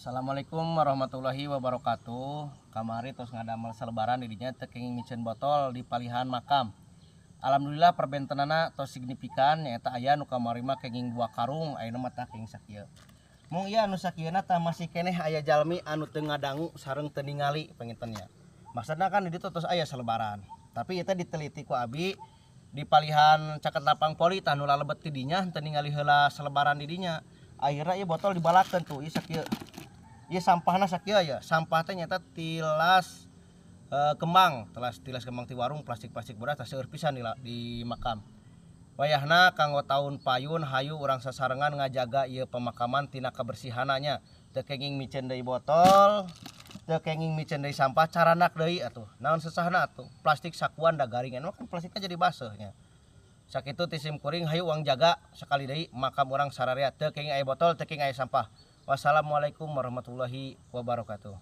Assalamualaikum warahmatullahi wabarakatuh. Kamari tos ngadamel selebaran di dinya teu kenging miceun botol di palihan makam. Alhamdulillah, perbentenana tos signifikan, nyaeta aya nu kamari mah kenging dua karung, ayeuna mah tah kenging sakieu. Mung ieu anu sakieuna tah masih keneh aya jalmi anu teu ngadangu sareng teu ningali, panginten nya. Maksudna kan di ditu tos aya selebaran. Tapi ieu teh diteliti ku abi di palihan caket lapang voli, tah nu lalebet ti dinya teu ningali heula selebaran di dinya. Akhirna ieu botol dibalakeun tuh, ieu sakieu. Ieu sampahna sakieu ya. Sampah teh nyaeta tilas kembang, tilas tilas kembang ti warung, plastik-plastik bodas, tah seueur pisan di makam. Wayahna kanggo tahun payun, hayu urang sasarengan ngajaga ieu pemakaman tina kebersihananya. Teu kenging miceun deui botol, teu kenging miceun deui sampah, carandak deui atuh. Naon sesahna atuh? Plastik sakuan da garingan mah kan plastiknya jadi baseuh nya. Sakitu ti sim kuring, hayu urang jaga sekali deui makam urang sararea, teu kenging aya botol, teu kenging aya sampah. Wassalamualaikum warahmatullahi wabarakatuh.